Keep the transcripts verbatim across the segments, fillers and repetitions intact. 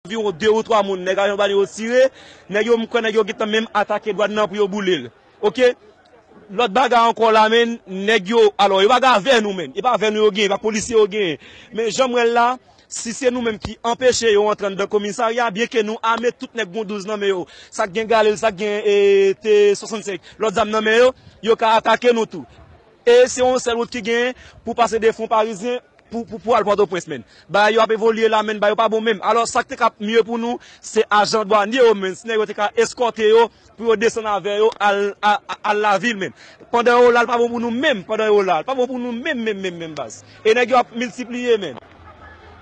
anviwon de ou twa moun, nèg Ajan Dwanye yo tire, nèg yo, m kwè nèg yo gentan menm atake dwàn nan pou yo boule l. Oke? Lòt bagay ankò la, menn, nèg yo, alò, yo pa gen avè nou, menn. E pa avè nou yo genyen, e pa polisye yo genyen. Men jan m wè l la, si se nou menm ki anpeche yo antre anndan komisarya, byenke nou ame, tout nèg gon douz nan men yo. Sa k gen Galil, sa k gen, e, T swasannsenk, lòt zam nan men yo, yo ka atake nou tou. E se yon sèl wout ki genyen pou pase de Fon Parizyen pou, pou, pou al Pòtoprens, menn. Bagay yo ap evolye la, menn, bagay yo pa bon menm. Alò, sa k te ka mye pou nou, se ajan dwanye yo, menn. Si nèg yo te ka eskòte yo, pou yo desann avè yo, al, a, a, al lavil, menn. Pandan yo la, l pa bon pou nou menm, pandan yo la. L pa bon pou nou menm, menm, menm, menm, baz. E nèg yo ap miltipliye, menn.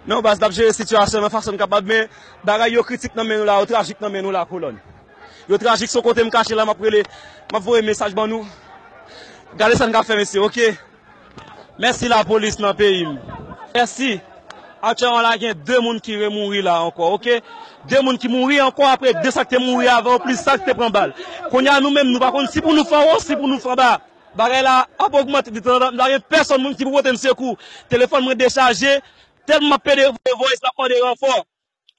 Non, baz, n ap jere sitiyasyon nan fason n kapab, men bagay yo kritik nan men nou la, yo trajik nan men nou la, kolòn. Yo trajik, se yon kote m kache la, m ap rele, m ap voye mesaj ban nou. Gade sa n ka fè, mesye, oke? Mèsi lapolis nan peyi m. Mèsi. Aktyèlman la, gen de moun ki remouri la ankò, oke? De moun ki mouri ankò apre de sa k te mouri avan yo, plis sa k te pran bal. Kounye a, nou menm, nou pa konn si pou nou fè anwo, si pou nou fè anba. Bagay la ap ogmante de tan an tan. M pa gen pèsonn moun ki pou pote m sekou. Telefòn mwen dechaje. Tèlman m ap pede voye vòys, m ap mande ranfò.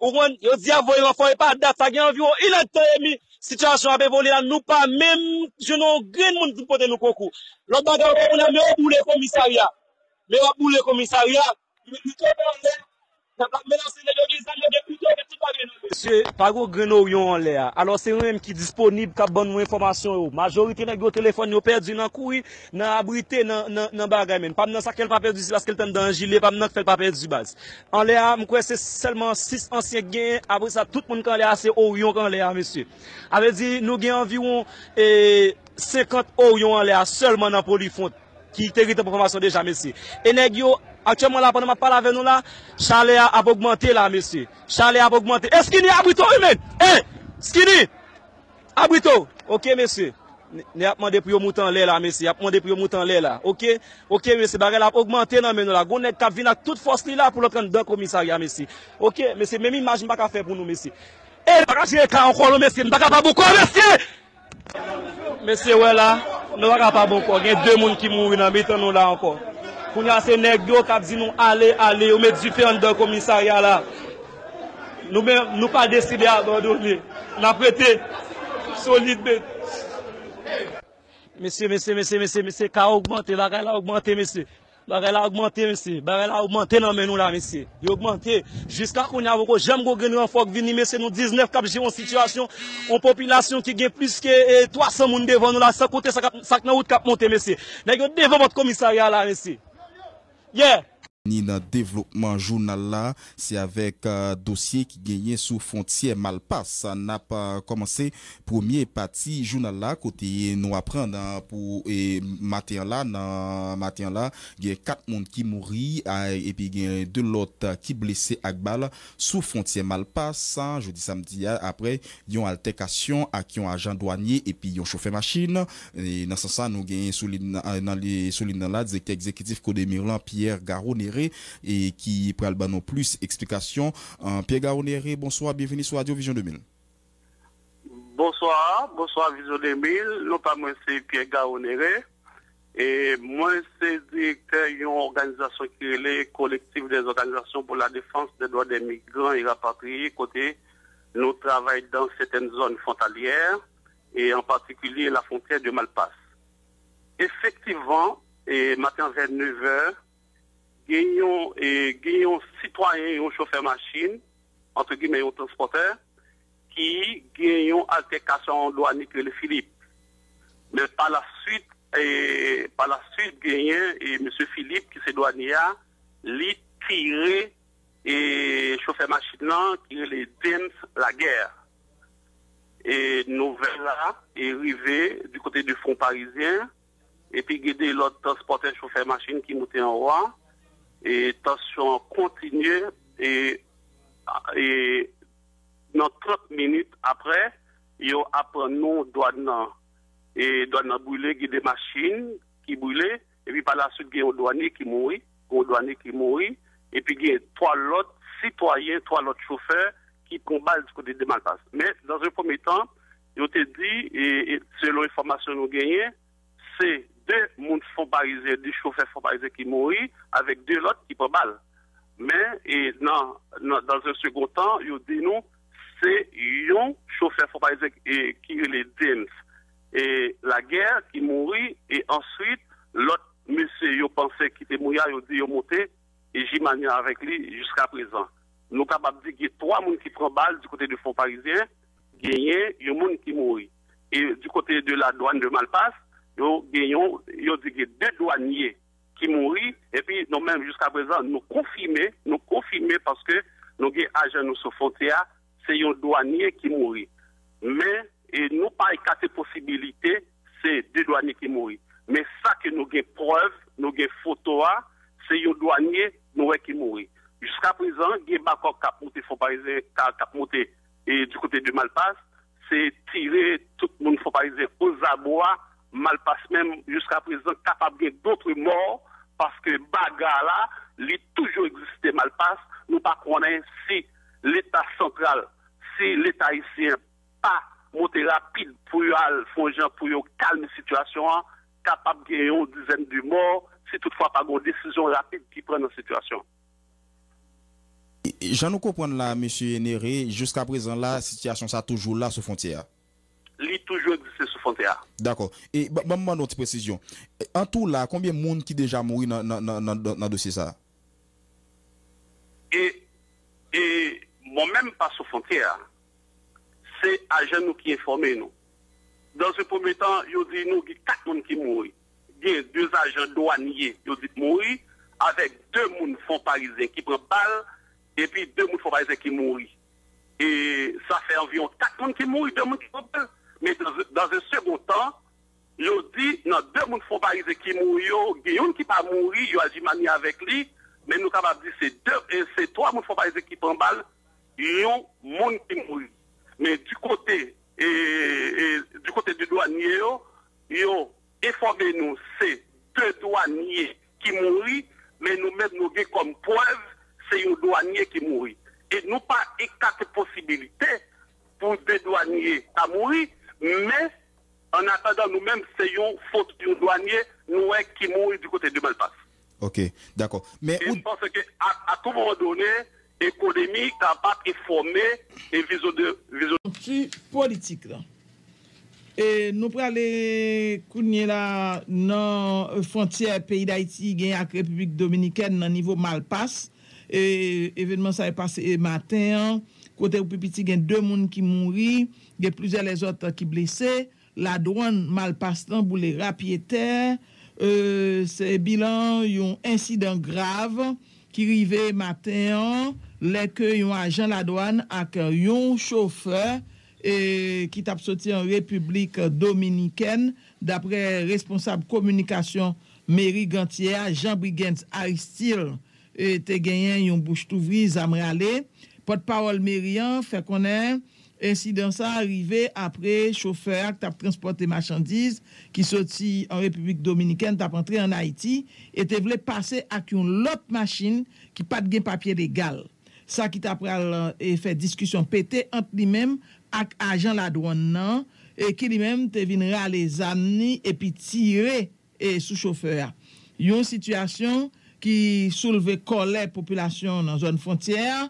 Ou konprann? Yo di y ap voye ranfò, e pa dat. Sa gen anviwon inèdtan emi sitiyasyon ap evolye la. Nou pa menm jwenn yon grenn moun pou pote nou konkou. Lòt bagay ankò, kounye a, men yo boule komisarya. Men yo ap boule komisarya. Yo met nou tonbe anlè. Nèg ap menase, nèg yo gen zam, yo gen kouto, yo gen tout bagay nan men. Mesye, pa gen grenn Oryon anlè a. Alò, se yo menm ki disponib, k ap ban nou enfòmasyon yo. Majorite nèg yo telefòn yo pèdi nan kouri, nan abrite, nan, nan, nan bagay, menn. Pa m nan sa k fè l pa pèdi, se paske l t anndan jile, pa m nan k fè l pa pèdi, baz. Anlè a, m kwè se sèlman sis ansyen k genyen. Apre sa, tout moun k anlè a, se Oryon k anlè a, mesye. A vle di, nou gen anviwon, e, senkant Oryon anlè a sèlman nan Polifront ki te gentan pran fòmasyon deja, mesye. E nèg yo, aktyèlman la, pandan m ap pale avè nou la, chalè a ap ogmante la, mesye. Chalè a ap ogmante. E Skinny, abrite w, wi, menn! E! Skinny! Abrite w! Oke, mesye. N, nèg ap mande pou yo moute anlè la, mesye. Y ap mande pou yo moute anlè la. Oke? Oke, mesye, bagay la ap ogmante nan men nou la. Gon nèg k ap vin ak tout fòs li la pou l antre anndan komisarya, mesye. Oke, mesye, menm imaj m pa ka fè pou nou, mesye. E, m pa ka jere ka ankò, non, mesye. M pa kapab ankò, mesye! Mesye, wè la, nou pa kapab ankò. Gen de moun ki mouri nan mitan nou la ankò. Kounye a, se nèg yo k ap di nou ale, ale. Yo met dife anndan komisarya la. Nou menm, nou pa deside abandone. N ap rete solid, men. Mesye, mesye, mesye, mesye, mesye, ka ogmante, bagay la ogmante, mesye. Bagay la ogmante, mesye. Bagay la ogmante nan men nou la, mesye. Li ogmante. Jiska kounye a, poko janm gon grenn ranfò k vini, mesye. Nou diznèf k ap jere yon sitiyasyon, yon popilasyon ki gen plis ke, e, twa san moun devan nou la, san konte sa k ap, sa k nan wout k ap monte, mesye. Nèg yo devan pòt komisarya la, mesye. Yeah! Ni nan devlopman jounal la, se avèk, e, dosye ki genyen sou fwontyè Malpas. N ap, e, kòmanse premye pati jounal la, kote nou aprann, e, pou, e, maten an la, nan maten an la, gen kat moun ki mouri, a, epi gen de lòt, e, ki blese ak bal sou fwontyè Malpas, a, jodi samdi a, apre yon altèkasyon ak yon ajan dwanye epi yon chofè machin. E nan sans sa, nou genyen sou liy nan, nan li, sou liy nan la, direktè egzekitif Codemirlan, Pierre Garonere, e ki pral ban nou plis eksplikasyon. E, Pierre Garonere, bonswa, byenveni sou Radio Vision de mil. Bonswa, bonswa Vision de mil. Non pa mwen se Pierre Garonere. E mwen se direktè yon òganizasyon ki rele Collectif des Organisations pour la Défense des Droits des Migrants et Rapatriés, kote nou travay dans certaines zones frontalières, et en particulier la frontière de Malpas. Efektivman, e maten an vè nevè, gen yon, e, gen yon sitwayen, yon chofè machin, antre gimè, yon transpòtè, ki gen yon altèkasyon ak yon dwanye ki rele Filip. Men pa la swit, e, pa la swit, genyen, e, mesye Filip, ki se dwanye a, li tire, e, chofè machin nan, ki rele James Laguerre. E nouvèl la, e, rive di kote de Fon Parizyen, epi gen de lòt transpòtè, chofè machin ki moute anwo a, e tansyon an kontinye, e, e nan trant minit apre, yo aprann nou dwàn nan, e dwàn nan brile, gen de machin ki brile, epi pa la swit gen yon dwanye ki mouri, gen yon dwanye ki mouri, epi gen twa lòt sitwayen, twa lòt chofè ki pran bal di kote de Malpas. Men, dans un premier temps, yo te di, e, e selon enfòmasyon nou genyen, se de moun Fon Parizyen, de chofè Fon Parizyen ki mouri, avèk de lòt ki pran bal. Men, e nan, nan, dans un second temps, yo di nou, se yon chofè Fon Parizyen e, ki rele James e, Laguerre ki mouri, e answit, lòt mesye yo panse ki te mouri a, yo di yo monte e Jimani avèk li jiska prezan. Nou kapab di gen twa moun ki pran bal di kote de Fon Parizyen, genyen yon moun ki mouri. E di kote de la douane de Malpas, yo gen yon, yo di gen de dwanye ki mouri, epi nou menm jiska prezan, nou konfime, nou konfime paske nou gen ajan nou sou fwontyè a, se yon dwanye ki mouri. Men, e nou pa ekate posibilite, se de dwanye ki mouri. Men sa ke nou gen prèv, nou gen foto a, se yon dwanye nou wè ki mouri. Jiska prezan, gen bakòp k ap moute Fon Parizyen, k ap moute e, di kote de Malpas, se tire tout moun Fon Parizyen ozabwa. Malpas menm, jiska prezan, kapab gen dòt mò, paske baga la, li toujou egziste Malpas. Nou pa konnen si Leta santral, si Leta ayisyen pa monte rapid pou yo al fè yon jan pou yo kalme sitiyasyon an, kapab gen yon dizèn de mò, si toutfwa pa gen yon desizyon rapid ki pran nan sitiyasyon. Jan nou konprann la, mesye Néré, jiska prezan la, sitiyasyon sa toujou la sou fwontyè a. Li toujou egziste sou fwontyè a. Dakò. E ban m mande yon ti presizyon. An tou la, konbyen moun ki deja mouri nan, nan, nan, nan, nan dosye sa a? E, e mwen menm pa sou fwontyè a. Se ajan nou ki enfòme nou. Dans un premier temps, yo di nou gen kat moun ki mouri. Gen de ajan dwanye, yo di k mouri, avèk de moun Fon Parizyen ki pran bal, epi de moun Fon Parizyen ki mouri. E sa fè anviwon kat moun ki mouri, de moun ki pran bal. Men dans, dans un second temps, yo di nan de moun Fon Parizyen ki mouri yo, gen youn ki pa mouri, yo al Jimani avèk li, men nou kapab di se de, e se twa moun Fon Parizyen ki pran bal, yon moun ki mouri. Men di kote, e, e, di kote de dwanye yo, yo enfòme nou se de dwanye ki mouri, men nou menm nou gen kòm prèv se yon dwanye ki mouri. E nou pa ekate posibilite pou de dwanye ta mouri, men an atandan nou menm se yon foto yon dwanye nou wè ki mouri di kote de Malpas. Ok, dakò. Men E ou m panse ke a, a tout moman done, ekonomi kapab enfòme e vizyon de vizyon konjonkti politik la. E nou prale kounye la nan fwontyè peyi Dayiti gen ak Repiblik Dominikèn nan nivo Malpas. E evènman sa yo pase maten an, kote pou pi piti gen de moun ki mouri, gen plizyè lèzòt ki blese. Ladwann Malpas lan boule rapyetè. E, se bilan yon ensidan grav ki rive maten an, lè ke yon ajan ladwann ak yon chofè, e, ki t ap soti an Repiblik Dominikèn, daprè responsab kominikasyon meri Gantye a, Jean Brigens Aristil, e, te genyen yon bouch touvri, zam rale. Pòtpawòl meri an fè konnen ensidan sa a rive apre chofè a k t ap transpòte machandiz ki soti an Repiblik Dominikèn t ap antre ann Ayiti e te vle pase ak yon lòt machin ki pa t gen papye legal. Sa ki ta pral, e, fè diskisyon pete ant li menm ak ajan ladwann nan, e ki li menm te vin rale zam ni epi tire e sou chofè a. Yon sitiyasyon ki soulve kòlè popilasyon nan zòn fwontyè a,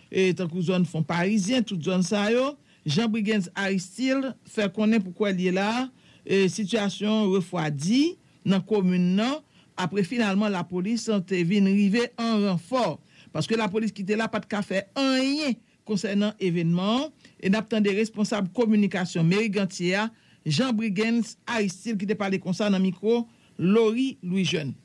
e tankou zòn Fon Parizyen, tout zòn sa yo. Jean Brigens Aristil fè konnen pou kwè l ye la, e sitiyasyon refwadi nan komin nan, apre finalman lapolis te vin rive an ranfò. Paske lapolis ki te la pa t ka fè anyen konsènan evènman an, e n ap tande responsab kominikasyon meri Gantye a, Jean Brigens Aristil ki te pale konsa nan mikwo Laurie Louis Jeune.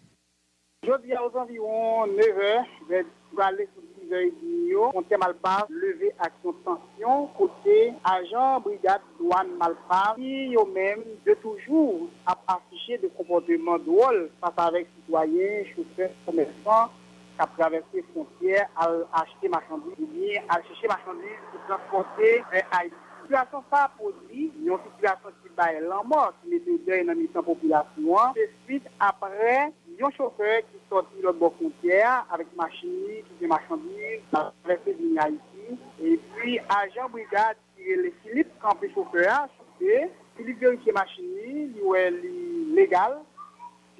Jodi a, ozanviwon nevè, vè prale sou dizè edmi yo, fwontyè Malpas leve ak yon tansyon kote ajan brigad dwàn Malpas, ki yo menm de toujou ap afiche de konpòteman dwòl fas avèk sitwayen, chofè, komèsan k ap travèse fwontyè al achte machandiz oubyen al chèche machandiz pou transpòte vè Ayiti. Sitiyasyon sa a pwodui yon sitiyasyon ki bay lanmò, ki mete dèy nan mitan popilasyon an. Se swit apre yon chofè ki sòti lòtbò fwontyè a avèk machin li ki gen machandiz, travèse vini Ayiti. Epi ajan brigad ki rele Philippe kanpe chofè a sou pye. Philippe verifye machin li, li wè li legal.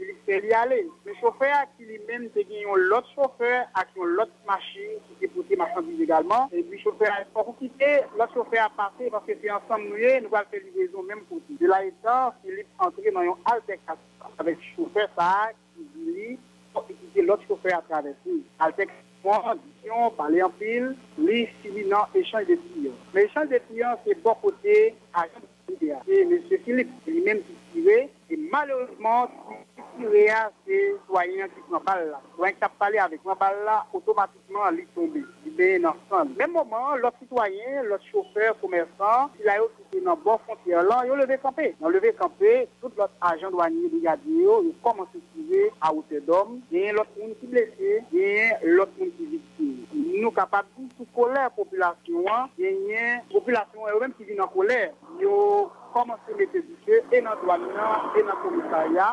Filip fè li ale. Men chofè a ki li menm te gen yon lòt chofè ak yon lòt machin ki te pote machandiz egalman. Epi chofè a, fòk ou kite lòt chofè a pase paske se ansanm nou ye, nou pral fè livrezon menm kote. De la etan, Filip antre nan yon altèkasyon avèk chofè sa a ki di li fòk li kite lòt chofè a travèse. Altèkasyon an, disisyon, pale anpil, li fini nan echanj de tir. Men echanj de tir an se bò kote ajan de sekirite a. Se mesye Filip li menm ki tire, e malerezman, ki tire a, se sitwayen an ki pran bal la. Sitwayen ki t ap pale avè l pran bal la, otomatikman li tonbe, li benyen nan san li. Menm moman an, lòt sitwayen, lòt chofè, komèsan, sila yo ki te nan bò fwontyè lan, yo leve kanpe. Nan leve kanpe, tout lòt ajan dwanye, brigadye yo, yo kòmanse tire a wotè dòm. Genyen lòt moun ki blese, genyen lòt moun ki viktim. Nou kapab di sou kolè popilasyon an, genyen popilasyon an yo menm ki vin an kolè. Yo kòmanse mete dife e nan dwàn nan e nan komisarya,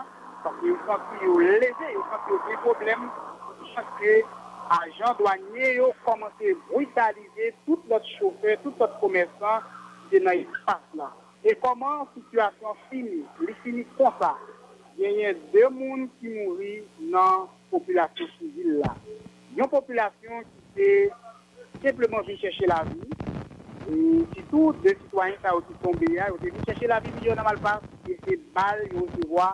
paske yo santi yo leze, yo santi yo gen pwoblèm, paske ajan dwanye yo kòmanse britalize tout lòt chofè, tout lòt komèsan ki te nan espas la. E kòman sitiyasyon an fini? Li fini konsa, genyen de moun ki mouri nan popilasyon sivil la. Yon popilasyon ki te senpleman vin chèche lavi, e sitou de sitwayen sa yo ki tonbe a, yo te vin chèche lavi miyò nan Malpas, e se bal yo resevwa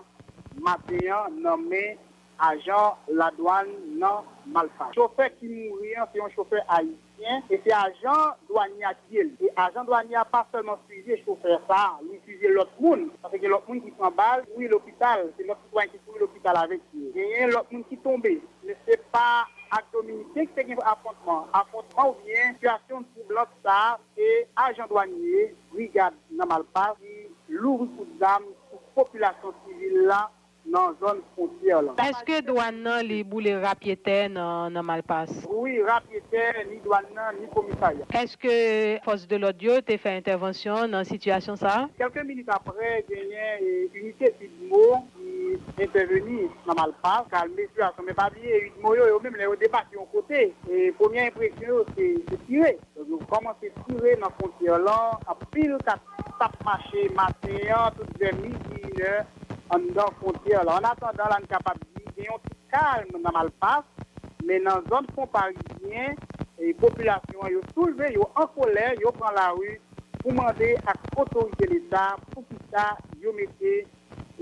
maten an nan men ajan ladwàn nan Malpas. Chofè ki mouri an se yon chofè ayisyen e se ajan dwanye a ki ye l. E ajan dwanye a pa sèlman fize chofè sa a, li fize lòt moun. Paske gen lòt moun ki pran bal, kouri lopital, se lòt sitwayen ki kouri lopital avèk yo. Genyen lòt moun ki tonbe. Men se pa ak Dominisyen ki te gen afwontman. Afwontman oubyen sitiyasyon twoublante sa a, se ajan dwanye, brigad nan Malpas ki louvri kout zam sou popilasyon sivil la nan zòn fwontyè lan. Èske dwàn nan li boule rapyetè nan, nan Malpas? Wi, rapyetè, ni dwàn nan, ni komisarya. Èske fòs de lòd yo te fè entèvansyon nan sitiyasyon sa a? Kèlke minit aprè, genyen, e, inite UDMO ki entèveni nan Malpas, kalme sitiyasyon. Men pa bliye, UDMO yo, yo menm, lè yo debake yon kote, e, premyè enpresyon yo, se, se tire. Donk, yo kòmanse tire nan fwontyè lan, anpil ka t ap mache maten an, tout vè midi, inè, anndan fwontyè lan. Annatandan, la n kapab di, gen yon ti kalm nan Malpas, men nan zòn Fon Parizyen, e, popilasyon an, yo soulve, yo an kolè, yo pran lari pou mande ak otorite Leta poukisa yo mete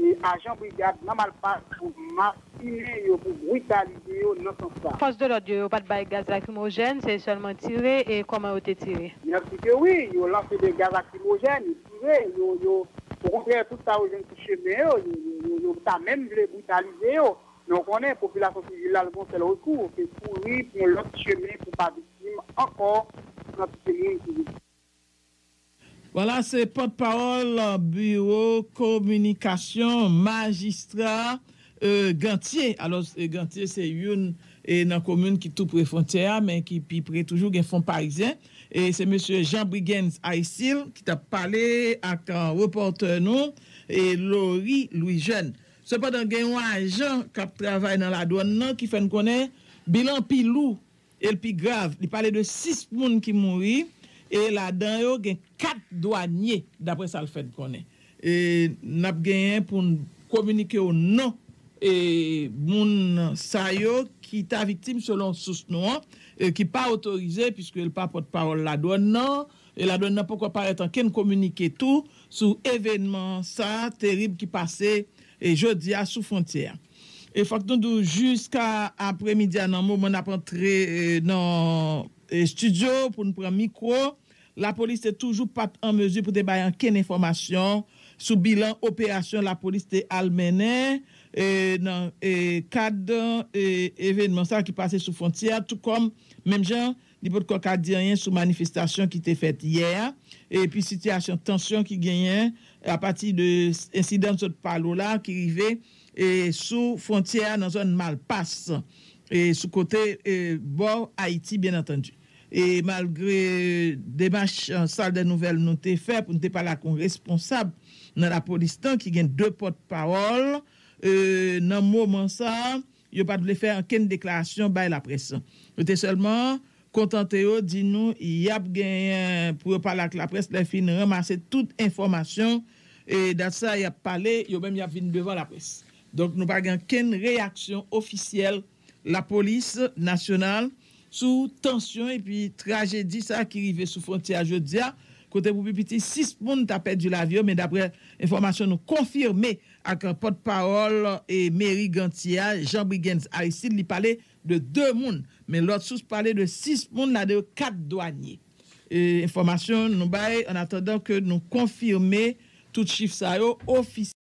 e ajan brigad nan Malpas pou masinen yo, pou britalize yo nan sans sa. Fòs de lòd yo, yo pa t bay gaz lakrimojèn, se sèlman tire, e kòman yo te tire? Byen si ke wi, yo lanse de gaz lakrimojèn, yo tire, yo, yo, okontrè, tout sa yo jwenn sou chemen yo, yo, yo, yo, yo ta menm vle britalize yo. Men w konnen, popilasyon sivil la, l gon sèl rekou, se kouri pou yon lòt chemen pou pa viktim ankò, kantite moun ki viktim. Vwala, se pòtpawòl biwo kominikasyon majistra, e, Gantye. Alò, e, Gantye se youn, e, nan komin ki tou pre fwontyè a, men ki pi pre toujou, gen Fon Parizyen. E se mesye Jean Brigens Aysile ki t ap pale ak, e, repòtè nou, e, Laurie Louis Jeune. Sepandan, gen yon ajan k ap travay nan ladwàn nan ki fè n konnen bilan pi lou e l pi grav. Li pale de sis moun ki mouri, e ladan yo gen kat dwanye, daprè sa l fè n konnen. E n ap genyen pou n kominike w non, e, moun sa yo ki ta viktim, selon sous nou an, e, ki pa otorize, piske l pa pòtpawòl ladwàn nan, e ladwàn nan poko parèt ankenn kominike tou sou evènman sa terib ki pase, e, jodi a sou fwontyè a. E fòk nou di w, jiska apremidi a, nan moman n ap antre, e, nan, e, estidyo pou n pran mikwo, lapolis te toujou pa t an mezi pou te bay ankenn enfòmasyon sou bilan operasyon lapolis te al mennen, e, nan, e, kad, e, evènman sa ki pase sou fwontyè a, tou kòm, menm jan, li potko ka di anyen sou manifestasyon ki te fèt yè a, epi sitiyasyon tansyon ki genyen apati de ensidan m sot pale w la ki rive, e, sou fwontyè a nan zòn Malpas, e, sou kote, e, bò Ayiti, byen antandi. E malgre demach, e, sal dè nouvèl nou te fè pou n te pale ak yon responsab nan lapolis lan ki gen de pòtpawòl, e, nan moman sa a, yo pa t vle fè ankenn deklarasyon bay laprès. Yo te sèlman kontante yo di nou y ap genyen pou yo pale ak laprès lè fin ranmase tout enfòmasyon, e dat sa y ap pale, yo menm y ap vin devan laprès. Donk, nou pa gen kenn reyaksyon ofisyèl lapolis nasyonal sou tansyon epi trajedi sa ki rive sou fwontyè a jodi a, kote pou pi piti sis moun ta pèdi lavi yo, men daprè enfòmasyon nou konfime ak pòtpawòl e meri Gantye a, Jean Brigens Aristide, li pale de de moun, men lòt sous pale de sis moun, ladan yo kat dwanye. E enfòmasyon nou bay, an atandan ke nou konfime tout chif sa yo ofisyèl.